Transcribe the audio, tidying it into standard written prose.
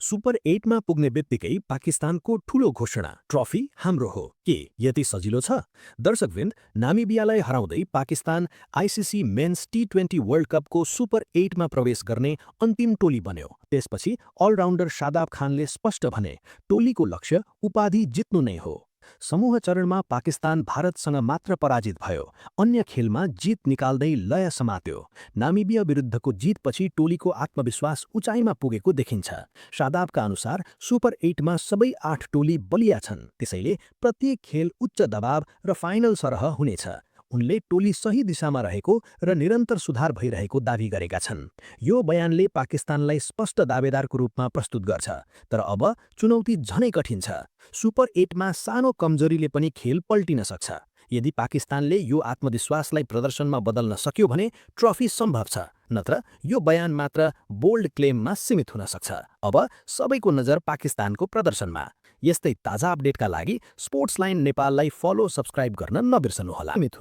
Super 8मा पुग्ने बित्तिकै पाकिस्तानको ठूलो घोषणा, ट्रफी हाम्रो हो। के यति सजिलो छ? दर्शकवृन्द, नामिबियालाई हराउँदै पाकिस्तान आइसिसी मेन्स टी20 वर्ल्ड कपको सुपर 8मा प्रवेश गर्ने अन्तिम टोली बन्यो। त्यसपछि अलराउन्डर शादाब खानले स्पष्ट भने, टोलीको लक्ष्य उपाधि जित्नु नै हो। समूह चरणमा पाकिस्तान भारतसँग मात्र पराजित भयो। अन्य खेलमा जित निकाल्दै लय समात्यो। नामिबिया विरुद्धको जितपछि टोलीको आत्मविश्वास उचाइमा पुगेको देखिन्छ। शादाबका अनुसार सुपर 8मा सबै 8 टोली बलिया छन्, त्यसैले प्रत्येक खेल उच्च दबाव र फाइनल सरह हुनेछ। उनले टोली सही दिशामा रहेको र निरन्तर सुधार भइरहेको दावी गरेका छन्। यो बयानले पाकिस्तानलाई स्पष्ट दावेदारको रूपमा प्रस्तुत गर्छ, तर अब चुनौती झनै कठिन छ। सुपर 8मा सानो कमजोरीले पनि खेल पल्टिन सक्छ। यदि पाकिस्तानले यो आत्मविश्वासलाई प्रदर्शनमा बदल्न सक्यो भने ट्रफी सम्भव छ, नत्र यो बयान मात्र बोल्ड क्लेममा सीमित हुन सक्छ। अब सबैको नजर पाकिस्तानको प्रदर्शनमा। यस्तै ताजा अपडेटका लागि स्पोर्ट्स लाइन नेपाललाई फलो सब्स्क्राइब गर्न नबिर्सनुहोला।